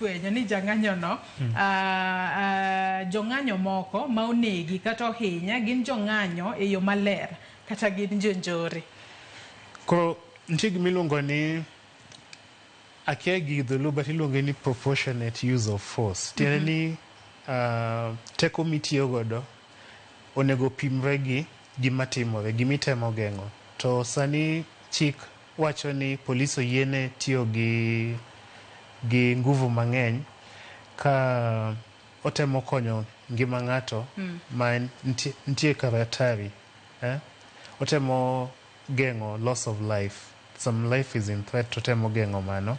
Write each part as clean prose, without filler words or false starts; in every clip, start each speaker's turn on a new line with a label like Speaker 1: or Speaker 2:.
Speaker 1: Fwenyo ni jang'anyono, jong'anyo moko ma onegi kata ohinya gin jong'anyo e yo maler kata gin jonjore.
Speaker 2: Koro nitie gima iluongo ni akia gi dholuo but iluonge ni proportionate use of force. Tiende ni teko mitiyo godo onego pimre gi gima timore, gima itemo geng'o. To sani chik wacho ni polis oyiene tiyo gi gi nguvu mang'eny ka otemo konyo ngima ng'ato ma nitie kar hatari. Eh? Otemo geng'o loss of life. Some life is in threat to otemo geng'o mano.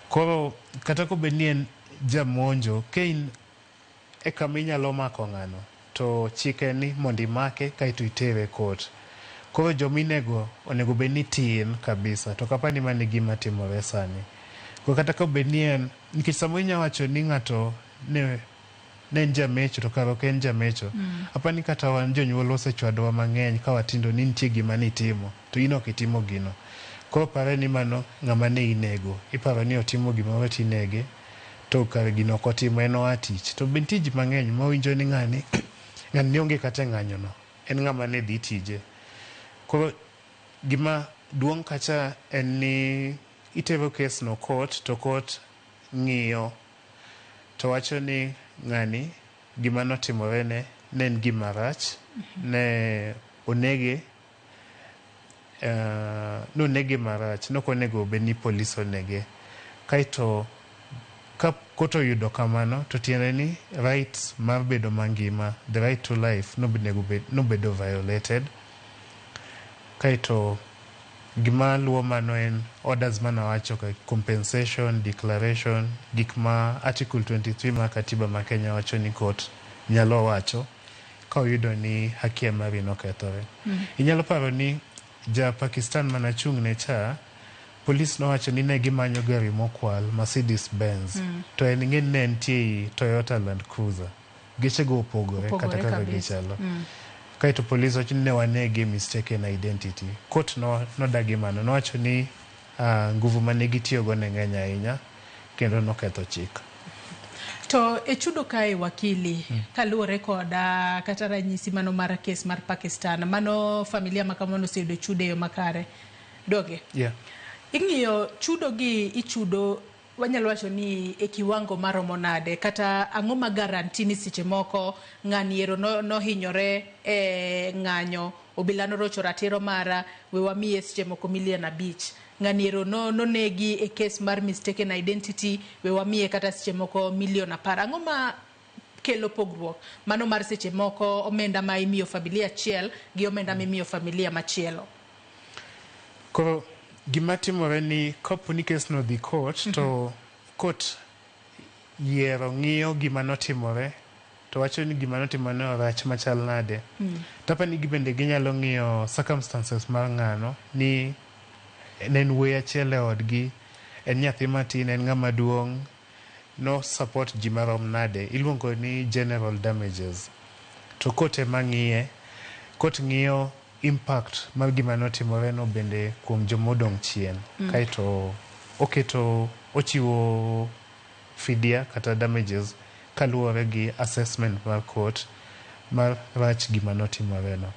Speaker 2: Koro kata kobed ni en jamonjo, ka in e kama inyalo mako ng'ano, to chik en ni mondo imake kaeto itere e court. Koro jominego onego bed ni tin kabisa, to ok apar ni mano e gima timore sani. Koro kata ka obed ni en, nikech samoro inya wacho ni ng'ato ne ne en jamecho to kara ok en jamecho. Apar ni kata wan jonyuol osechwadowa mang'eny ka watindo ni nitie gima nitimo to in ok itimo gino. Koro pare ni mano ng'ama ne inego. Iparo ni otimo gimoro tinege to kare gino ok otimo en oa tich. To be nitie ji mang'eny mawinjo ni ng'ani ng'ani ne onge kata e ng'anyo no. En ng'ama ne dhi tije. Koro gima duong' kacha en ni itero kes no court to court ng'iyo to wacho ni ng'ani gima notimore ne ne en gima rach. Ne onege nonege marach. Nok onego bed ni polis onege. Kaeto ka court oyudo kamano to tiende ni right mar bedo mangima, the right to life nonego bed nobedo violated. Kaeto gima luwo mano en orders manawacho ka compensation, declaration, gik ma article 23 mar katiba ma Kenya wacho ni court nyalo wacho ka oyudo ni haki mari nokethore. Inyalo paro ni ja Pakistan manachung' ne cha, polis nowacho ni ne gimanyo gari mokwal Mercedes Benz to en ing'e ni ne entie ei Toyota Land Cruiser. Geche go opogore kata
Speaker 1: Opogore
Speaker 2: kaka
Speaker 1: kabisa.
Speaker 2: gichalo. Kaeto polis wacho ni ne wanege mistaken identity. Court no nodagi mano. Nowacho ni nguvu mane gitiyogo ne ng'eny ahinya kendo noketho chik.
Speaker 1: To e chudo kae wakili, kaluwore kod kata ranyisi mano mar kes mar Pakistan, mano familia ma kamano oseyudo chudo e yo makare. Doge?
Speaker 2: Yeah.
Speaker 1: Ing'iyo chudo gi ichudo wanyalo wacho ni e kiwango maromo nade kata ang'o ma guarantee ni seche moko ng'ani ero nohinyore e ng'anyo obila norocho ratiro mara we wamiye seche moko milion 5 ng'ani ero nonegi e kes mar mistaken identity we wamiye kata seche moko milion 10 ang'o ma kelo pogruok mano mar seche moko omenda ma imiyo familia achiel gi omenda ma imiyo familia machielo?
Speaker 2: Koro gima timore ni kapo ni kes no dhi court to court yiero ng'iyo gima notimore to wacho ni gima notimore no rach machal nade. To apani bende ginyalo ng'iyo circumstances mar ng'ano ni ne en wuoyi achiel e odgi, en nyathi matin, en ng'ama duong', no support ji marom nade. Iluongo ni general damages. To court ema ng'iye. Court ng'iyo impact mar gima notimore no bende kuom jomodong' chien. Kaeto oketo ochiwo fidia kata damages kaluwore gi assessment mar court mar rach gima notimore no.